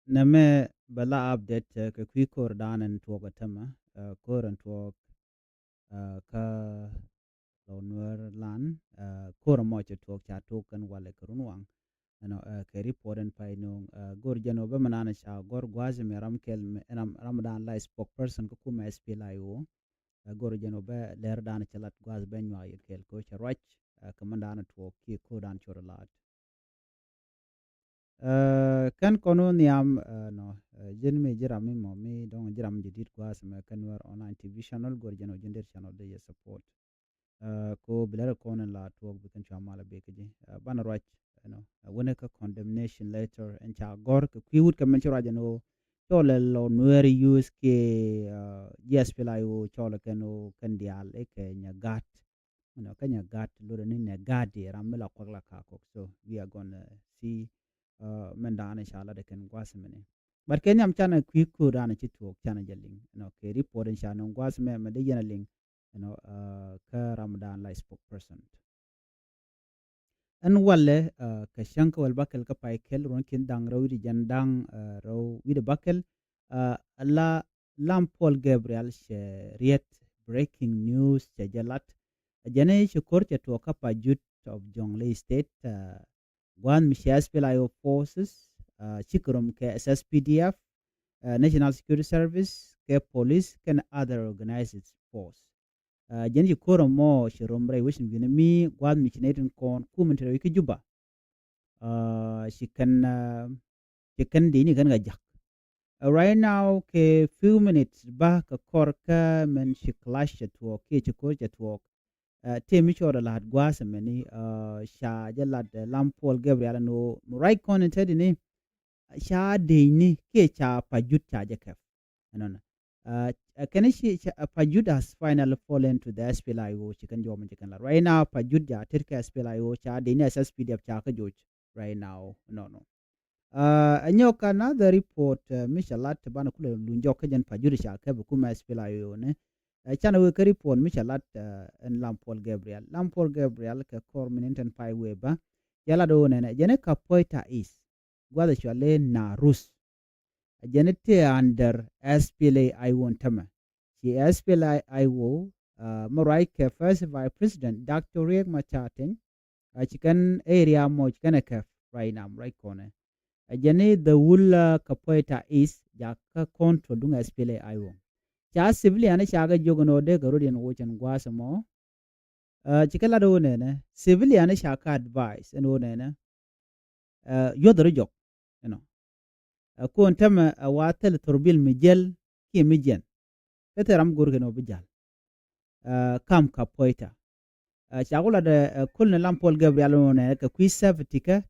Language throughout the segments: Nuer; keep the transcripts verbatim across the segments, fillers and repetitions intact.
Nɛmɛ bɛ la update, eh, kɛ kui̱ ko̱r dan ɛn tuɔɔk ɛ tämɛ, eh, ko̱r ɛn tuɔɔk, eh, kä Lɔ Nuɛr lan, eh, ko̱r ɛmɔ cɛ tuɔɔk ca tuɔɔk kɛn walɛ kɛ run waŋ. Ɛnɔ, eh, kɛ report ɛn pay no̱o̱ŋ, eh, go̱r jɛn ɔ bɛ mɛ nan ca gɔ̱r gua̱a̱th mɛ ram kɛl mɛ, ram, ram dan la spokesperson kä kumɛ S P L A I O. Eh, go̱r jɛn ɔ bɛ lɛr dan cɛ lat gua̱a̱th bɛ nyuak yɛ kɛl kɛ cɛ ruac, eh, kɛ mɛ dan tuɔɔk kiɛ ko̱r dan cɔr lat. Eh, kɛn kɔn wä nhiam, eh, nɔ, eh, ji̱n mi ji̱ ram mi mɔ mi dɔ̱ŋ ji̱ ram jɛ di̱t gua̱a̱th mɛ kɛn Nuɛr online T V channel go̱r jɛn ɔ ji̱n der channel dee yɛ support. Eh, ko bi lɛr kɔn in la tuɔɔk bi kɛn cua mal a bek ji̱. Eh, banɛ ruac, you know, eh, wänɛ kä condemnation letter ɛn ca gɔ̱r kɛ kui̱ wut kɛ mɛn ci ruac ɛn ɣöö cɔl ɛ Lɔ Nuɛr use kɛ, eh, ji̱ S P L A I O cɔl ɛ kɛn ɣöö kɛn diaal ɛ kɛ nyɛ gat. You know, kä nyɛ gat lotdɛ ni nɛ gat di ram mi la kuak la ka kɔk. So we are gonna see, uh, mɛn da̱a̱n ca lat ɛ kɛn gua̱a̱th mɛni. But kɛ nhiam canɛ kui̱ ko̱r da̱a̱n ci tuɔɔk canɛ jɛ liŋ. You know, kɛ report in ca nɔŋ gua̱a̱th mɛ mɛ dee yɛn a liŋ. You know, uh, kä ram da̱a̱n la spokesperson. Ɛn walɛ, uh, kɛ cäŋ kä wäl bäkɛl kä pay kɛl ruɔ̱n ki̱n da̱ŋ rɛw wi̱cdɛ jɛn da̱ŋ, uh, rɛw wi̱cdɛ bäkɛl, uh, la Lam Paul Gabriel cɛ riet breaking news cɛ jɛ lat. Jɛn i̱ ci ko̱r cɛ tuɔɔk kä Pajut of Jonglei State, uh, gua̱a̱th mi cɛ S P L A I O forces, uh, cikɛ rom kɛ S S P D F, uh, National Security Service, kɛ police kɛn other organized force. Uh, jɛn ci ko̱r ɛmɔ ci rom rɛy wecin wi̱ni mi gua̱a̱th mi ci nɛy tin kɔn kumɛ ti rɛy wi̱c kä Juba. Uh, ci kɛn, uh, ci kɛn dini kɛn kɛ jak. Uh, right now kɛ few minutes ba kɛ kɔr kä mɛn ci clash cɛ tuɔɔk kiɛ ci ko̱r cɛ tuɔɔk. Uh, tëë mi cɔɔdɛ la̱t gua̱a̱th ɛmɛni, uh, ca jɛ lat, uh, Lam Paul Gabriel ɛn ɣöö mi ruac kɔn in te dini, uh, ca dec ni kiɛ ca Pajut ca jɛ kɛp. Ɛnɔnɔ. Uh, uh, kɛn ci, ca, uh, Pajut has finally fallen to the S P L A I O, ci kɛn jɔɔm ci kɛn la. Right now Pajut ja tet kɛ S P L A I O, ca dec ni S S P D F ca kä joc right now. Nɔnɔ. Uh, ɛ nyɔk another report, uh, mi ca lat ti banɛ kulɛ luny jɔk kä jɛn Pajut ca kɛp kumɛ S P L A I O ni. Uh, canɛ wee kä report mi ca lat, uh, ɛn Lam Paul Gabriel. Lam Paul Gabriel kɛ kɔr min in tɛn pay wee ba. Jɛ lat ɣöö nɛnɛ jɛn i̱ Kapoeta East. Gua̱th ɛ cɔal i̱ Narus. Ɛ jɛn i̱ tëë under S P L A I O ɛn tämɛ. Ci S P L A I O, uh, mi ruac kɛ First Vice President Doctor Riek Machar Teny, uh, ci kɛn area mɔ ci kɛn ɛ kɛp right now, right kɔnɛ. Ɛ jɛn i̱ the whole, uh, Kapoeta East ja kä control duŋ S P L A I O. Ca civilian ca kɛ jiök ɛn ɣöö dee kɛ rot yɛn wocɛn gua̱a̱th ɛmɔ. Uh, ci kɛ lat ɣöö nɛnɛ civilian ca kɛ advice ɛn ɣöö nɛnɛ, uh, yuɔth rɔ jɔk, you know. Uh, kuɔn tämɛ, uh, wa thil thurbil mi jiɛl kiɛ mi jiɛn. Kä thil ram go̱r kɛn ɣöö bi jal. Uh, kam Kapoeta. Uh, ca ku lat, uh, kul ni Lam Paul Gabriel ɣöö nɛnɛ kɛ kui̱ safety kä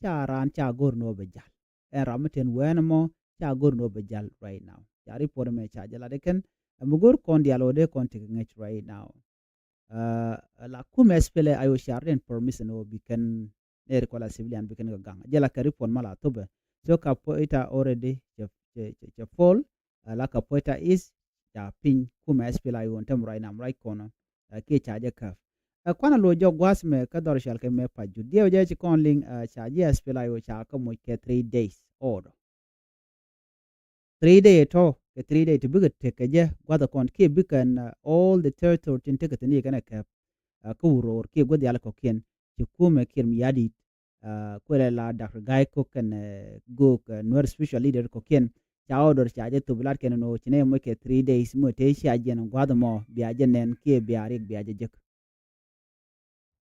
ca raan ca go̱r ni ɣöö bi jal. Ɛn ram mi ten wɛɛn ɛmɔ ca go̱r ni ɣöö bi jal right now. Ca report ɛmɛ ca jɛ lat ikɛn. Ɛ mi go̱r kɔn diaal ɣöö dee kɔn tekɛ ŋäc right now. Uh, la kumɛ S P L A I O ca ri ɛn permission ɣöö bi kɛn nɛɛri kɔla civilian bi kɛn kɛ gaŋ. Jɛ la kɛ report ma la thopɛ. So Kapoeta already cɛ, cɛ, cɛ, cɛ fall. Uh, la Kapoeta East ca piny kumɛ S P L A I O ɛn tämɛ right now right kɔnɔ. Uh, kiɛ ca jɛ käp. Ɛ kuanɛ lo̱c jɔk gua̱a̱th mɛ kä dhɔr cɔal kɛ mɛ Pajut. Diɛw jɛ ci kɔn liŋ, uh, ca ji̱ S P L A I O ca kä moc kɛ three days order. Three day tɔ kɛ three day ti bikɛ tek kɛ jɛ gua̱th kɔn kiɛ bikɛn, uh, all the territory tin tekɛ thin i̱ kɛn ɛ kɛp, uh, kä wuror kiɛ gua̱th yal kɔkiɛn ci kumɛ Kiir Mayardit, uh, kuɛlɛ la Doctor Gai Kok kɛn, uh, gok, uh, Nuer special leader kɔkiɛn ca order ca jɛ thop lat kɛn nɔ ci nɛ moc kɛ three days moc te cia jiɛn gua̱th mɔ bia jɛ nɛn kiɛ bia riɛk bia jɛ jek.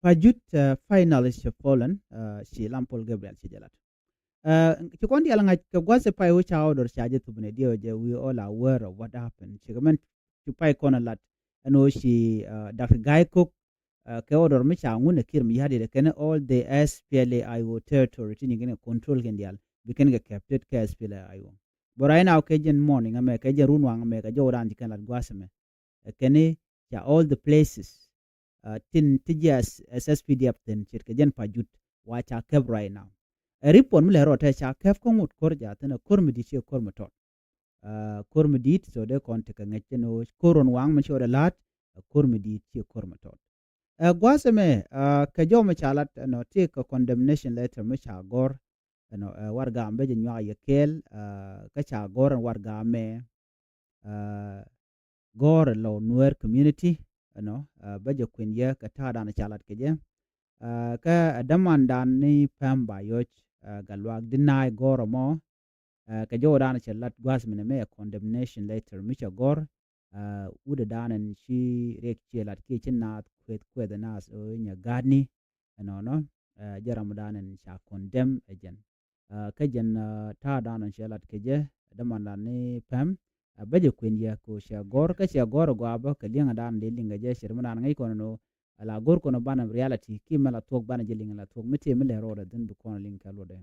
Pajut, uh, finally ci fallen, uh, ci Lam Paul Gabriel ci jɛ lat. Uh, ci kɔn dial ŋa̱c kɛ gua̱th ci pay wä ca order ca jɛ thupnɛ diɛ wä jɛ, we all are aware of what happened. Ci kɛ mɛn ci pay kɔn a lat ɛn wä ci, uh, Doctor Gai Kok, uh, kɛ order mi ca ŋun ɛ Kiir Mayardit kɛn all the S P L A I O territory ti ni kɛn kɛ control kɛn dial bi kɛn kɛ captured kɛ S P L A I O. But right now kɛ jɛn morning ɛmɛ kɛ jɛn run waŋ ɛmɛ kɛ jɔw dan ci kɛn lat gua̱th ɛmɛ. Ɛ kɛn i̱ ca all the places, uh, tin ti ji̱ S S P D F thin ce̱tkɛ jɛn Pajut wa ca käp right now. Ɛ report mi lɛ rɔ tɛ ca käp kä ŋut ko̱r ja thin ɛ ko̱r mi di̱t ciɛ ko̱r mi tɔt. Uh, ko̱r mi di̱t so dee kɔn tekɛ ŋäc cɛ ni ɣöö ko̱r ruɔ̱n waŋ mi ci ɣöö dee la̱t ɛ ko̱r mi di̱t ciɛ ko̱r mi tɔt. Ɛ gua̱a̱th ɛmɛ, uh, kɛ jɔw mi ca lat ɛnɔ ti kɛ condemnation letter mi ca gɔ̱r. Ɛnɔ, ɛ, warɛga mɛ bä jɛ nyuak yɛ kɛɛl, ɛ, kä ca gɔ̱r ɛn warɛga mɛ, ɛ, gɔ̱r ɛ Lou Nuer community, ɛnɔ, ɛ, bä jɛ kuɛn yɛ kɛ ta̱a̱ dan ca lat kɛ jɛ. Ɛ, kä ɛ dämandan ni Pɛm Bayoc, ɛ, Gatluak Deny gɔ̱r ɛmɔ, ɛ, kɛ jɔwdan cɛ lat gua̱a̱th mɛnɛ mɛ ɛ condemnation letter mi cɛ gɔ̱r, ɛ, wut ɛ dan ɛn ci riɛk ciɛ lat kiɛ ci naath kueth kueth ɛ naath ɛ Nyagaatni, ɛnɔnɔ, ɛ, jɛ ram dan ɛn ca condemn ɛ jɛn. Ɛ, kä jɛn, ɛ, ta̱a̱ dan ɛn cɛ lat kɛ jɛ, dämandan ni Pɛm, ɛ, bä jɛ kuɛn yɛ ko cɛ gɔ̱r, kä cɛ gɔ̱r ɛ gɔaa bä kɛ liɛŋɛ dan dee liŋ kɛ jɛ cɛ ri mi dan ŋäc kɔn ɛn ɣöö ɛ la go̱r kɔn ɛ banɛ reality, ki mɛ la thuɔ̱k banɛ jɛ liŋ la thuɔ̱k, mi tëë mi lɛ ro̱o̱dɛ dhin bi kɔn liŋ kɛ luɔtdɛ.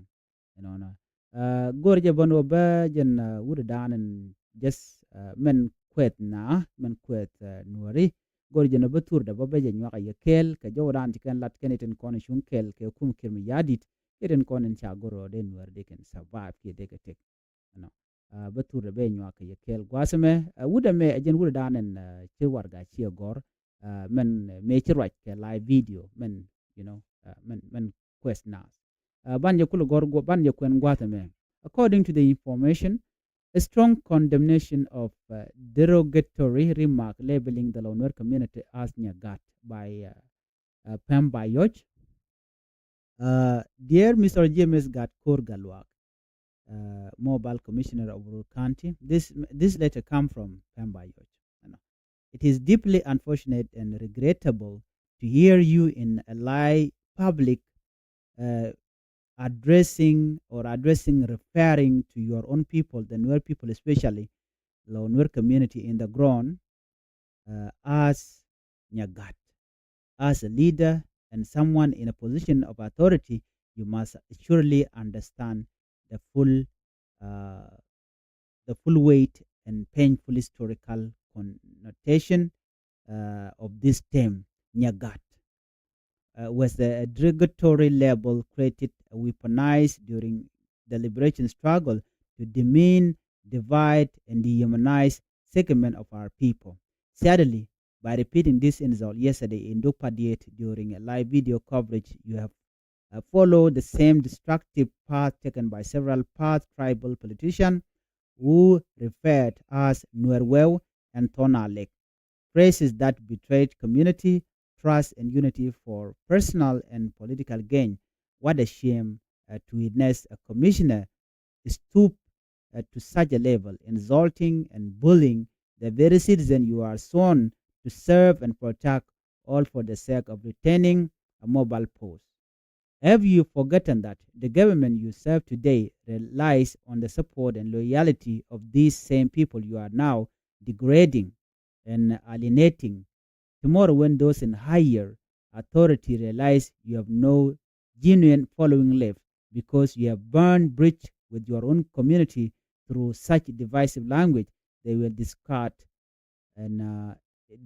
Ɛnɔnɔ. Ɛ, go̱r jɛ bä ni wä bä jɛn, ɛ, wut ɛ dan ɛn just, ɛ, mɛn kuɛth na, mɛn kuɛth, ɛ, Nuääri. Go̱r jɛ ni bä thurdɛ bä bä jɛ nyuak a yɛ kɛɛl, kɛ jɔwdan ci kɛn lat kɛn itin kɔn cuŋ kɛɛl, kɛ kum Kiir Mayardit, itin kɔn in ca go̱r ɔ dee Nuääri dee kɛn survive kiɛ dee kɛ tek. Ɛnɔ. Ɛ, bä thurdɛ bä nyuak kɛ yɛ kɛɛl. Gua̱a̱th ɛmɛ, ɛ, wut ɛmɛ, ɛ jɛn wut ɛ dan ɛn, ɛ, ci warɛga ciɛ gɔ̱r, ɛ, mɛn, ɛ, mëë ci ruac kɛ live video, mɛn, you know, ɛ, mɛn, mɛn kueth naath. Ɛ, ban jɛ kulɛ gɔ̱r guɔ-, ban jɛ kuɛn gua̱a̱th ɛmɛ. According to the information, a strong condemnation of, uh, derogatory remark labeling the Lou Nuer community as Nyagat by, uh, uh, Pɛm Bayoc. Uh, dear Mister James Gatkur Gatluak, uh, Mobile Commissioner of Uruk County, this, this letter come from Pɛm Bayoc. You know, it is deeply unfortunate and regrettable to hear you in a live public, uh, addressing or addressing, referring to your own people, the Nuer people especially, Lou Nuer community in the ground, uh, as Nyagat. As a leader and someone in a position of authority, you must surely understand the full, uh, the full weight and painful historical connotation, uh, of this term, Nyagat, uh, was a derogatory label created, uh, weaponized during the liberation struggle to demean, divide, and dehumanize segment of our people. Sadly, by repeating this insult yesterday in Duk Padiet during a live video coverage, you have, uh, followed the same destructive path taken by several past tribal politicians who referred as Nuer Weu and Thon Alek, phrases that betrayed community trust and unity for personal and political gain. What a shame, uh, to witness a commissioner stoop, uh, to such a level, insulting and bullying the very citizen you are sworn to serve and protect, all for the sake of retaining a mobile post. Have you forgotten that the government you serve today relies on the support and loyalty of these same people you are now degrading and alienating? Tomorrow, when those in higher authority realize you have no genuine following left because you have burned bridge with your own community through such divisive language, they will discard and, uh,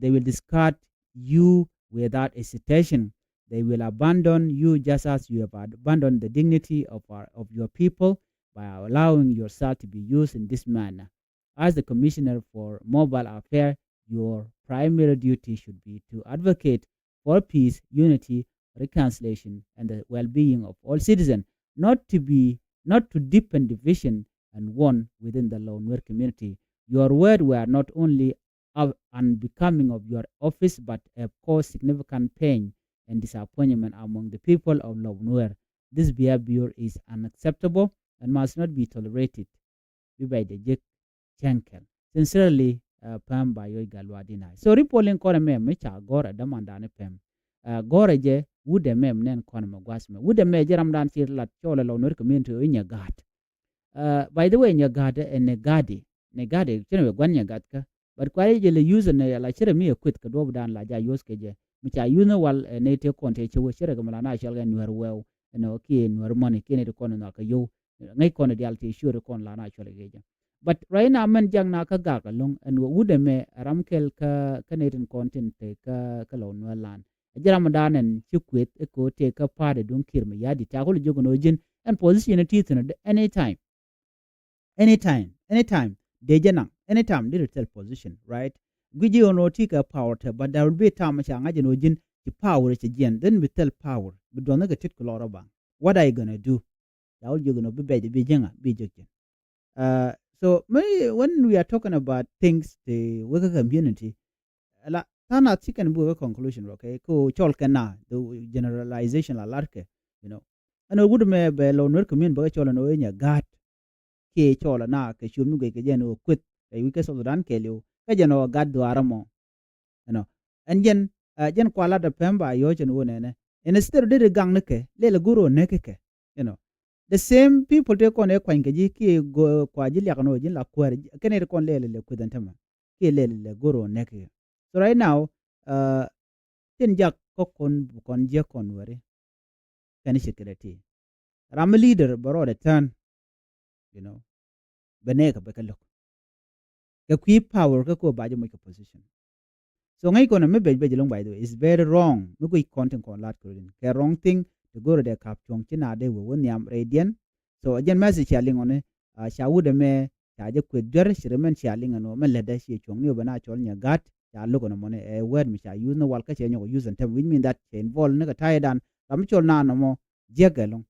they will discard you without hesitation. They will abandon you just as you have abandoned the dignity of our, of your people by allowing yourself to be used in this manner. As the Commissioner for Mobile Affairs, your primary duty should be to advocate for peace, unity, reconciliation, and the well-being of all citizens, not to be, not to deepen division and want within the Lou Nuer community. Your words were not only of unbecoming of your office, but have caused significant pain and disappointment among the people of Lou Nuer. This behavior is unacceptable and must not be tolerated. Bi bɛc dee jek cɛŋ kɛl. Sincerely, uh, Pam Bayoc Gatluak Deny. So ri polin kɔn ɛmɛ mi ca gɔr ɛ dämandan ni Pam. Uh, gɔr ɛ jɛ wut ɛmɛ mi nɛn kɔn ɛmɛ gua̱th mɛ. Wut ɛmɛ jɛ ramdan ci lat cɔl ɛ Lou Nuer community ɛ Nyagat. Uh, by the way, Nyagat ɛ Nagadi. Nagadi, cin wee gua̱n Nyagat kä. But kuayɛ jɛ lɛ use nɛ yɛ la cɛ rɛ mi ɛ kueth kɛ duɔ̱ɔ̱pdan la ja use kɛ jɛ. Mi ca use ni wal, eh, nɛ tëë kɔn tëë cɛ wee cɛ rɛ kɛ mi la na cɔl kɛ Nuɛr Wɛw. Ɛn ɔ kiɛ Nuɛr mɔni kiɛ nɛ ti kɔn nɔ kɛ yow. Ŋäc kɔn dial tëë ciööri kɔn la na cɔl kɛ jɛ. But right now mɛn jak na kä gak ɛlɔ̱ŋ ɛn wut ɛmɛ ram kɛl kä, kä nɛ tin kɔn tin te kä, kä Lou Nuɛr lan. Ɛ jɛ ramdan ɛn ci kueth ɛ kɛ ɔ tëë kä party duŋ Kiir Mayardit. Ca kul jiök ɛn ɔ ji̱n ɛn position ɛ ti thi̱n ɔ anytime. Anytime, anytime dee jɛ naŋ, anytime dee thil position, right? Guic ji̱ ɣän ɣöö ti kɛ power tɛ, but there will be a time ca ŋa̱c ɛn ɣöö ji̱n ci power cɛ jiɛn, then bi thil power bi duɔth ni kɛ tit kɛ lɔr ɔ baŋ. What are you gonna do? ca wä jiök inɔ bi bɛc bi jiäŋa bi jiök jiɛn. So mi when we are talking about things ti wek kä community, la tha̱a̱ŋ nath ci kɛn bi wek kä conclusion, okay, ko cɔl kɛn na the generalization la lar kɛ, you know, ɛn wut mɛ bɛ lɔ Nuer community bɛ kɛ cɔl ɛn ɣöö nyɛ gaat kiɛ cɔl ɛn na kɛ ciöt mi guic kɛ jɛn ɣöö kueth kɛ wi̱c kɛ South Sudan kɛɛliw kɛ jɛn ɣöö gat dhuaar ɛmɔ. You know, ɛn jɛn jɛn kua lat ɛ pɛm ba yɔ̱ɔ̱c ɛn ɣöö nɛnɛ ɛn ɛ stär dee ri gaŋ ni kɛ lɛl ɛ go̱r ɣöö näk kɛ, you know, the same people tëë kɔn ɛ kuany kɛ ji̱ kiɛ kua ji̱ liak ɛn ɣöö ji̱n la kuäär kɛn ɛ ri kɔn lɛl ɛ lɛ kueth ɛn tämɛ kiɛ lɛl ɛ lɛ go̱r ɣöö näk kɛ. So right now, tin jak kä kɔn kɔn jiäk kɔn weri kɛn cit kɛ dee ti ram mi leader bɛ rɔɔdɛ tään, you know, bɛ nɛɛkɛ bɛ kɛ lo̱k kɛ kui̱ power kä ko ba jɛ moc kɛ position. So ŋäc kɔn mi bec bec lo̱ŋ, by the way, is very wrong. Mi kui̱ kɔn tin kɔn lat kɛ rɔɔdin kɛ wrong thing ti go̱rɛ dee kap cuɔ̱ŋ ci na dee wee wä nhiam rɛydiɛn. So jɛn message cia liŋ ɔni ca wut ɛmɛ ca jɛ kueth juɛr ci ri mɛn cia liŋ ɛn ɣöö mɛn lätdɛ ci cuɔ̱ŋ ni ɣöö bɛ na cɔl nyɛ gat ca lo̱k ɛn ɛmɔni ɛ word mi ca use ni wal kä cɛ nyɔk use ɛn tämɛ, which mean that cɛ involve ni kɛ ta̱yɛ dan ram mi cɔl na nɔmɔ jiäk ɛlɔ̱ŋ.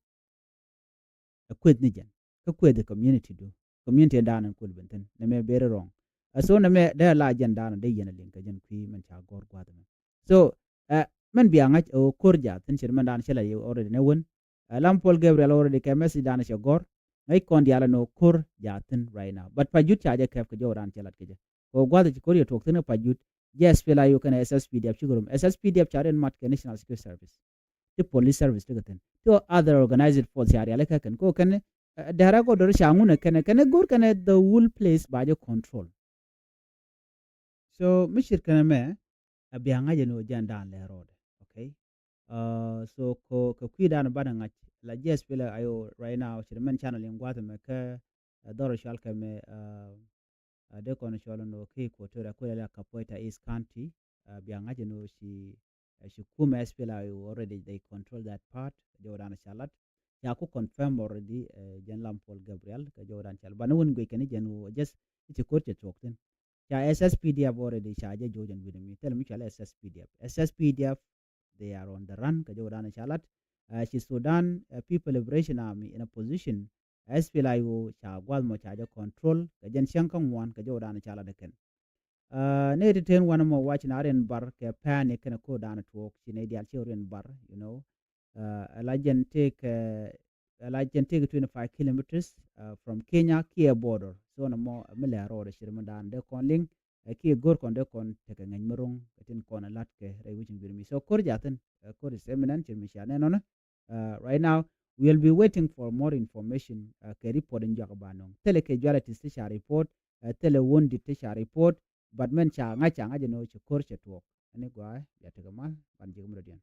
Ɛ kueth ni jɛn kä kueth ɛ community du, community dan ɛn kuel ben thin nɛ mɛ very wrong. Ɛ so nɛ mɛ dee la jɛn dan dee yɛn ɛ liŋ kɛ jɛn kui̱ mɛn ca gɔr gua̱th mɛ. So ɛ mɛn bia ŋa̱c ɛ ɣöö ko̱r jaathin cɛ mɛn dan cɛ la yɛ already nɛ wen. Ɛ Lam Paul Gabriel already kɛ message dan cɛ gɔr. Ŋäc kɔn diaal ɛn ɣöö ko̱r jaathin right now, but pa jut ca jɛ kɛp kɛ jɔw dan cɛ lat kɛ jɛ. Kɛ ɣöö gua̱th ci ko̱r yɛ tuɔk thin ɛ pa jut. Jɛ S P L A U kɛnɛ S S P D F cikɛ rom. S S P D F ca rin mat kɛ National Security Service. Ti police service ti kɛ thin ti other organized force ca riali kɛ kɛn ko kɛn. Dɛrɛ ko dɔri ca ŋun kɛn kɛn go̱r kɛn the whole place ba jɛ control. So mi cit kɛn mɛ a bia ŋa̱c ni wä jɛn dan lɛ rɔɔdɛ. Okay. So ko kɛ kui̱ dan banɛ ŋa̱c la jɛ S P L A U right now cit mɛn channel in gua̱th mɛ kɛ dhɔr cual kɛ mɛ. Dee kɔn cɔl ni wä ki Equatoria kuɛ la Kapoeta East County. Bia ŋa̱c ni wä ci ci kumɛ S P L A U already they control that part. Jɔw dan ca lat ca ku confirm already. Jɛn Lam Paul Gabriel kɛ jɔw dan ca lat ban wun guic kɛn jɛn wä just ci ko̱r cɛ tuɔk thin. Ca S S P D F already ca jɛ jo̱o̱c ɛn wi̱ni mi thil mi cɔal S S P D F. S S P D F they are on the run kɛ jɔw dan ca lat. Ci Sudan People Liberation Army in a position S P L A U ca gua̱th mɔ ca jɛ control kɛ jɛn cäŋ kä ŋuan kɛ jɔw dan ca lat kɛn. Ni ti ten wanɛ mɔ wac na rin bar kɛ pɛn ikɛn ko dan tuɔk ci ni dial ci rin bar, you know. Ala jɛn take ala jɛn take twenty five kilometers from Kenya kiɛ border. So na mɔ mi lɛ rɔɔdɛ cir mi dan dee kɔn liŋ kiɛ go̱r kɔn dee kɔn tekɛ ŋɛny mi ro̱ŋ kɛ tin kɔn lat kɛ rɛy wicin bi̱r mi. So ko̱r jathin ko̱r is imminent cir mi cia nɛn nɔnɛ. Right now we will be waiting for more information kɛ report in juak ba nɔŋ thilɛ casualties ti ca report. Thilɛ wounded ti ca report. But mɛn ca ŋa̱c ca ŋa̱c ɛn ɣöö ci ko̱r cɛ tuɔɔk. Ɛn i̱ gɔaa bia tekɛ mal ban ji̱ kɛ mi rɔ̱diɛn.